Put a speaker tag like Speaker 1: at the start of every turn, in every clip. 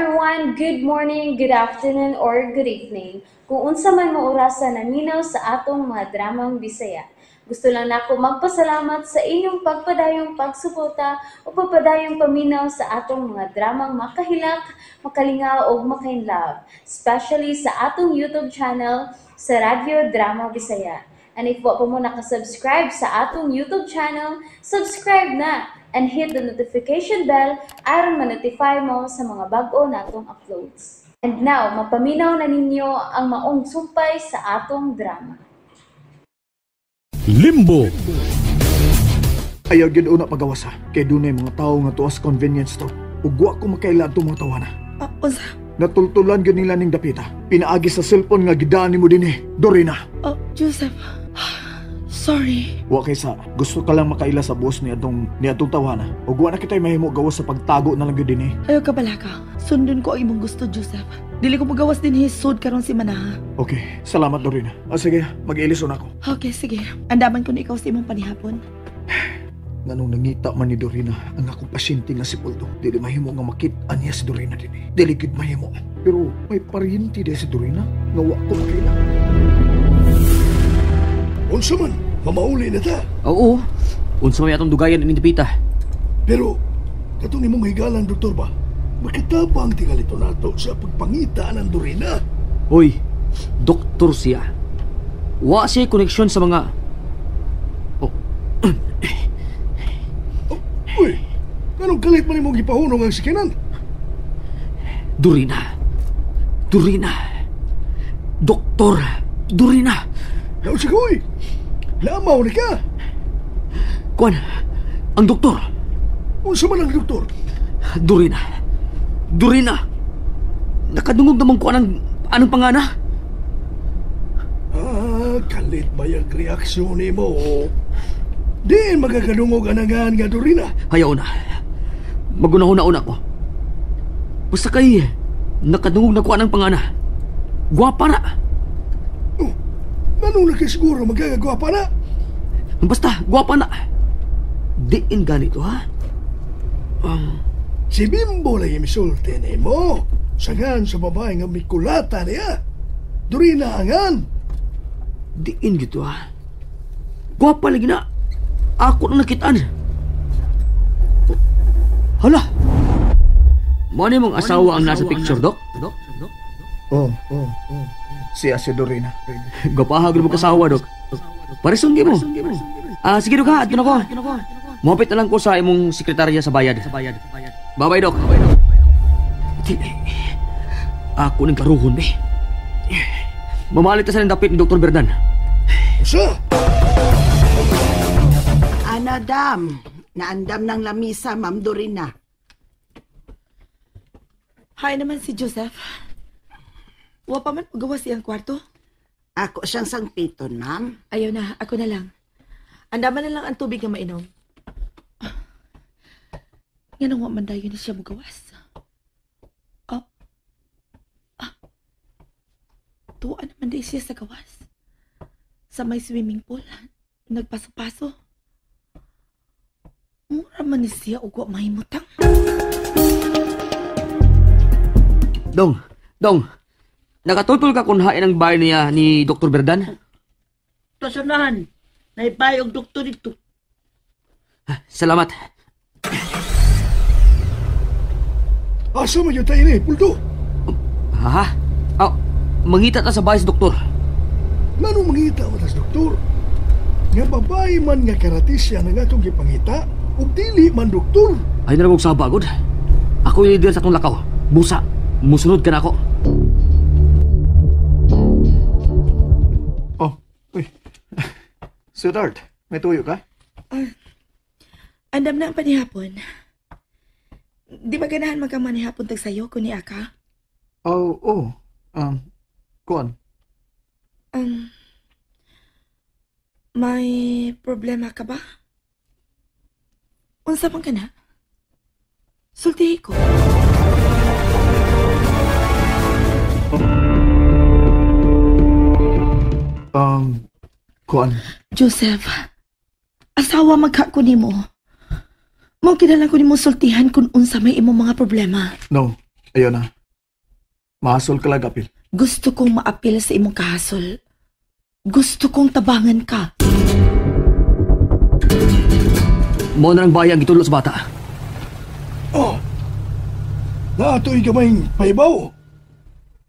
Speaker 1: Everyone! Good morning, good afternoon, or good evening. Kung unsa man mo orasa naminaw sa atong mga dramang Bisaya. Gusto lang nako magpasalamat sa inyong pagpadayong pagsuporta o pagpadayong paminaw sa atong mga dramang makahilak, makalingaw o makainlove, especially sa atong YouTube channel sa Radyo Drama Bisaya. And if wa pa mo nakasubscribe sa atong YouTube channel, subscribe na and hit the notification bell aron ma-notify mo sa mga bag-o natong uploads. And now, mapaminaw na ninyo ang maong sumpay sa atong drama.
Speaker 2: Limbo.
Speaker 3: Ayaw gyud una pagawasa kay dunay mga tawo nga tuas convenience store ug wa ko makaila adtong mga tawana.
Speaker 4: Unsa?
Speaker 3: Natultulan gyud nila ning dapita. Pinaagi sa cellphone nga gidaan nimo dinhi. Dorina.
Speaker 4: Oh, Joseph. Sorry.
Speaker 3: Wa kay sa gusto ka lang makaila sa boss ni atong tawana. Ug wa na kitay mahimo gawas sa pagtago na lang gyud dinhi.
Speaker 4: Ayaw ka balaka. Sundon ko ang imong gusto, Joseph. Dili ko magawas dinhi sud karon si Manaha.
Speaker 3: Okay, salamat Dorina. Sige, mag-ilis na ako.
Speaker 4: Okay, sige. Andaman ko na ikaw sa imong panihapon.
Speaker 3: Nganong nangita man ni Dorina ang akong pasyente nga si Poldo. Dili mahimo nga makit-an niya si Dorina dinhi. Dili gid mahimo. Pero may paryente di si Dorina nga wa ko makaila.
Speaker 5: Unsa man, mamauli na ta.
Speaker 6: Oo. Unsa may atong dugayan ining dapita.
Speaker 5: Pero katong imong higalan, doktor ba? Makatabang tingalito nato sa pagpangita ng Dorina.
Speaker 6: Hoy, doktor siya. Wa siya koneksyon sa mga... Oh.
Speaker 5: Oh, uy, anong kalit man imong gipahunong ang sikinan?
Speaker 6: Dorina. Dorina. Doktor Dorina.
Speaker 5: Naunsa ka, uy? Lamaw ni ka.
Speaker 6: Kuan, ang doktor.
Speaker 5: Unsa man ang doktor?
Speaker 6: Dorina. Dorina! Nakadungog naman ko anong pangana?
Speaker 5: Ah, kalit ba yung reaksyon ni mo? Diin magkakadungog anangan nga Dorina.
Speaker 6: Hayaw na. Magunahuna-una ko. Basta kay nakadungog na ko anang pangana. Gwapa na.
Speaker 5: Oh, anong nakasiguro magkakagwapa na?
Speaker 6: Basta, gwapa na. Diin ganito, ha?
Speaker 5: Si Bimbo lagi misulti ni mo. Sangan sa babae nga mikulata niya. Dorina angan.
Speaker 6: Diin gito, ha? Gwapa lagi na. Ako na nakitaan. Oh, hala! Mano mong asawa ang nasa picture, Dok?
Speaker 3: Oh, oh, oh. Siya si Dorina.
Speaker 6: Gwapahag na magkasawa, Dok. Paresong mo. Sige, Dok, ha? Ato na ko. Muhapit na lang ko sa imong sekretarya sa bayad. Bye-bye, Dok. Ako ng karuhon, be. Mamalit na sa dapit ni Dr. Berdan.
Speaker 5: Sa?
Speaker 7: Ana, dam. Naandam ng lamisa, Ma'am Dorina.
Speaker 4: Hi naman si Joseph. Wa pa man pagawa siyang kwarto.
Speaker 7: Ako siyang sangpiton, ma'am.
Speaker 4: Ayaw na, ako na lang. Andaman na lang ang tubig na mainom. Nga nang man dayon na siya mugawas. Oh. Ah. Tuwa naman di siya sa gawas. Sa may swimming pool, nagpaso-paso. Mura man ni siya og wa mahimutang.
Speaker 6: Dong, dong. Nakatutol ka kung hain ang bahay niya ni Dr. Berdan?
Speaker 8: Tasanahan, naipay og doktor dito.
Speaker 6: Salamat.
Speaker 5: Asa man yun tayo ni, Puldo?
Speaker 6: Ha? Oh, mangita ta sa bahay sa doktor.
Speaker 5: Nano mangita mo tas doktor? Nga babae man nga karatisya na nga itong gipangita, ug dili man doktor.
Speaker 6: Ay na lang sa bagod. Ako yung leader sa atong lakaw. Busa, musunod ka na ako.
Speaker 3: Oh, uy. Sweetheart, may tuyo ka?
Speaker 4: Andam na ang panihapon. Di ba ganahan magkamanihapon tag sayo kung ni Aka?
Speaker 3: Oh, oh. Kuan.
Speaker 4: May problema ka ba? Unsa man ka na? Sultihi ko.
Speaker 3: Kuan.
Speaker 4: Joseph, asawa magka ko nimo. Mao kinahanglan ko nimo sultihan kung unsa may imong mga problema.
Speaker 3: No, ayaw na. Mahasol ka lang, apil.
Speaker 4: Gusto kong maapil sa imong kahasol. Gusto kong tabangan ka.
Speaker 6: Mao na lang bayang gitulo sa bata.
Speaker 5: Oh, naatoy gamayng paibaw.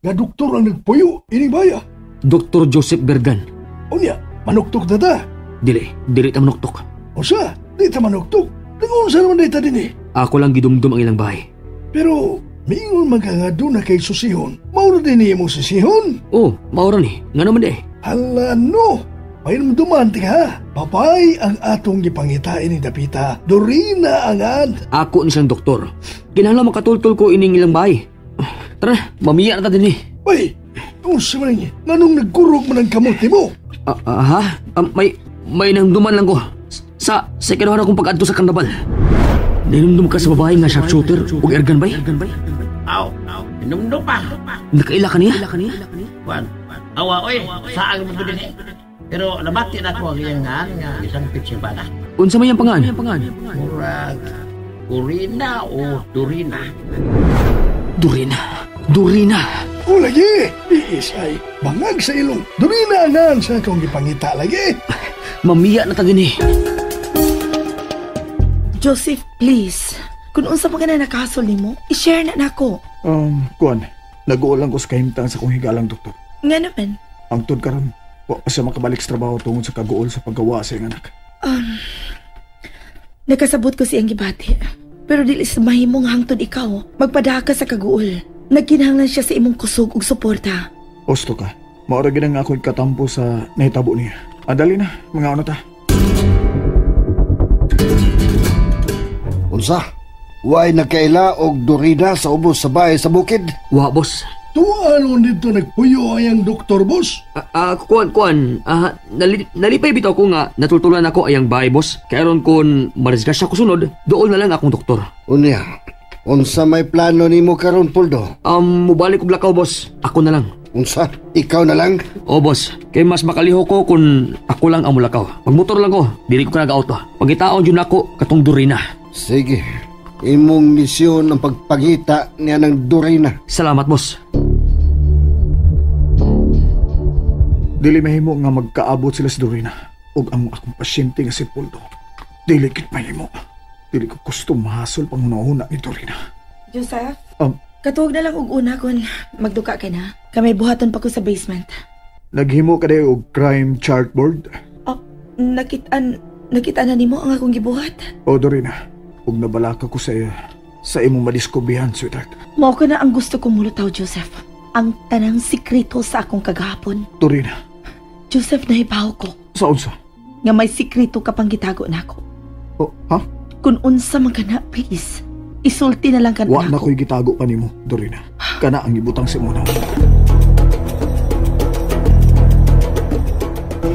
Speaker 5: Nga doktor ang nagpuyo ining baya.
Speaker 6: Dr. Joseph Bergan.
Speaker 5: Unya, manuktok na ta.
Speaker 6: Dili, dili ta manuktok.
Speaker 5: Usa, di ta manuktok. Nagunsa naman di ta din eh.
Speaker 6: Ako lang gidumdum ang ilang bahay.
Speaker 5: Pero, miingon man ka nga doon na kay susihon. Maura din niya mong sisihon.
Speaker 6: Oh, maura ni. Nga naman di eh.
Speaker 5: Hala no! Pahinumduman, tika ha. Papay ang atong gipangitain ni Dapita. Dorina ang ad.
Speaker 6: Ako ni siyang doktor. Kinahanglan makatultol ko ining ilang bahay. Tara, mamiya na ta din eh.
Speaker 5: Uy, unsa man ni? Nganong nagkurog man ang kamot nimo?
Speaker 6: Ha? May nahumduman lang ko. Sa ikaduha akong pag-adto sa karnabal. Nahinumdum ka sa babae nga sharpshooter ug airgun bay?
Speaker 8: Aw, hinumdum pa.
Speaker 6: Nakaila ka niya?
Speaker 8: Kuan. Awa oy, saan mo din eh. Pero nabati na ko ang iyang ngan nga isang picture ba na.
Speaker 6: Unsa may iyang pangan?
Speaker 8: Murag Urina o Durina.
Speaker 6: Durina. Durina.
Speaker 5: O lagi, iisay, bangag sa ilong. Durina ang sa akong gipangita lagi.
Speaker 6: Mamiya na ta din eh.
Speaker 4: Joseph, please. Kung unsa pa ka na nakahasol nimo, i-share na nako.
Speaker 3: Kuan, nag-uulang ko sa kahimtang sa kong higalang doktor.
Speaker 4: Nga naman.
Speaker 3: Ang tud karon, wa pa siya makabalik sa trabaho tungod sa kaguol sa paggawa sa iyang anak.
Speaker 4: Nakasabot ko siyang gibati. Pero dili sa mahimong hangtod ikaw, magpadaha ka sa kaguol. Nagkinahanglan siya sa imong kusog ug suporta.
Speaker 3: Osto ka. Maura gid ang ako'y katampo sa nahitabo niya. Andali na, mga ano ta.
Speaker 2: Unsa? Way nagkaila og Dorina sa ubos sa bahay sa bukid?
Speaker 6: Wa, boss.
Speaker 5: Tuano dito nagpuyo ayang doktor, boss?
Speaker 6: Kuan. Nalipay bitaw ko nga natultulan ako ayang bahay, boss. Kaya ron kun marisgasya ko sunod, dool na lang akong doktor.
Speaker 2: Unya, unsa may plano nimo karon, Poldo?
Speaker 6: Mubalik og lakaw, boss. Ako na lang.
Speaker 2: Unsa? Ikaw na lang?
Speaker 6: O, boss. Kay mas makaliho ko kung ako lang ang mulakaw. Magmotor lang ko, dili ko ka nag-auto. Pagitaon yun ako, katong Dorina.
Speaker 2: Sige. Imong misyon ang pagpangita niya ng Dorina.
Speaker 6: Salamat, boss.
Speaker 3: Dili mahimo nga magkaabot sila sa Dorina ug ang akong pasyente nga si Poldo. Dili gid mahimo. Dili ko gusto mahasol panghuna-huna ni Dorina.
Speaker 4: Joseph? Katuog na lang og una kung magduka ka na. Kamay buhaton pa ko sa basement.
Speaker 3: Naghimo ka dayo og crime chartboard?
Speaker 4: Oh, nakita na nimo ang akong gibuhat.
Speaker 3: O Dorina, ug nabalaka ko sa imong madiskubrihan, sweetheart.
Speaker 4: Mao ka na ang gusto kong mulutaw, Joseph. Ang tanang sikreto sa akong kagahapon.
Speaker 3: Dorina.
Speaker 4: Joseph, nahibaw ko.
Speaker 3: Sa unsa?
Speaker 4: Nga may sikreto ka pang gitago nako.
Speaker 3: Oh, ha?
Speaker 4: Kung unsa man ka na, please. Isulti na lang ka
Speaker 3: Wa
Speaker 4: nako.
Speaker 3: na ko'y gitago pa nimo, Dorina. Kana ang ibutang sa imong.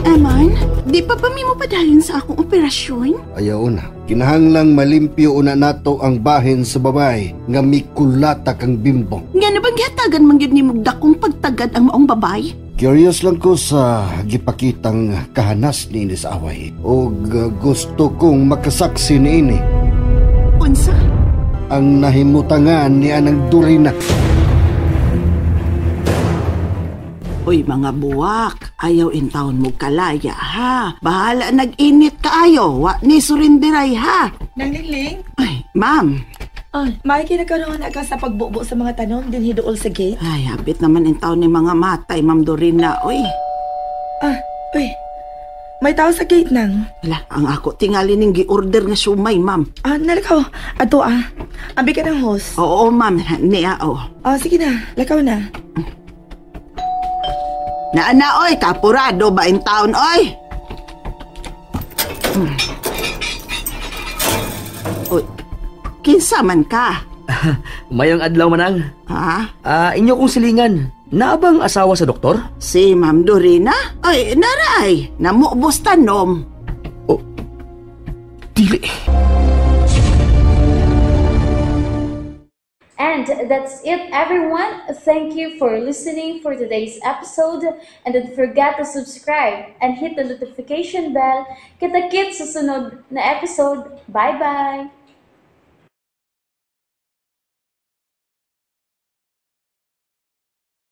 Speaker 7: Eman, di pa ba mi mo padayon sa akong operasyon?
Speaker 2: Ayaw na. Kinahanglang malimpyo una nato ang bahin sa babae nga mikulata kang bimbo.
Speaker 7: Nga na bang gihatagan man gyud nimo dakong pagtagad ang maong babae?
Speaker 2: Curious lang ko sa gipakitang kahanas niini sa away. Og gusto kong makasaksi niini.
Speaker 7: Unsa?
Speaker 2: Ang nahimutangan ni anang Dorina.
Speaker 7: Uy, mga buwak, ayaw intawon mo kalaya, ha? Bahala nag-init kaayo, wa ni surindiray, ha?
Speaker 4: Nang Lingling?
Speaker 7: Ay, ma'am.
Speaker 4: Ay, may kinakaroon na ka sa pagbubo sa mga tanom din hiduol sa gate?
Speaker 7: Ay, habit naman intawon ni mga matay, Ma'am Dorina, uy.
Speaker 4: Ah, uy. May tao sa gate nang.
Speaker 7: Wala, ang ako tingali ning gi-order nga sumay, ma'am.
Speaker 4: Ah, nalakaw. Ato ah. Abi ka ng host.
Speaker 7: Oo, ma'am. Niya, oh.
Speaker 4: Ah, sige na. Lakaw na.
Speaker 7: Naana, oy. Kapurado ba in town, oy? Oy, kinsa man ka?
Speaker 6: Mayong adlaw manang.
Speaker 7: Ha?
Speaker 6: Ah, inyo kong silingan. Naabang asawa sa doktor?
Speaker 7: Si Ma'am Dorina? Ay, naray. Namuubos tanom.
Speaker 6: Oh, dili.
Speaker 1: And that's it, everyone. Thank you for listening for today's episode. And don't forget to subscribe and hit the notification bell. Kita-kits sa sunod na episode. Bye-bye!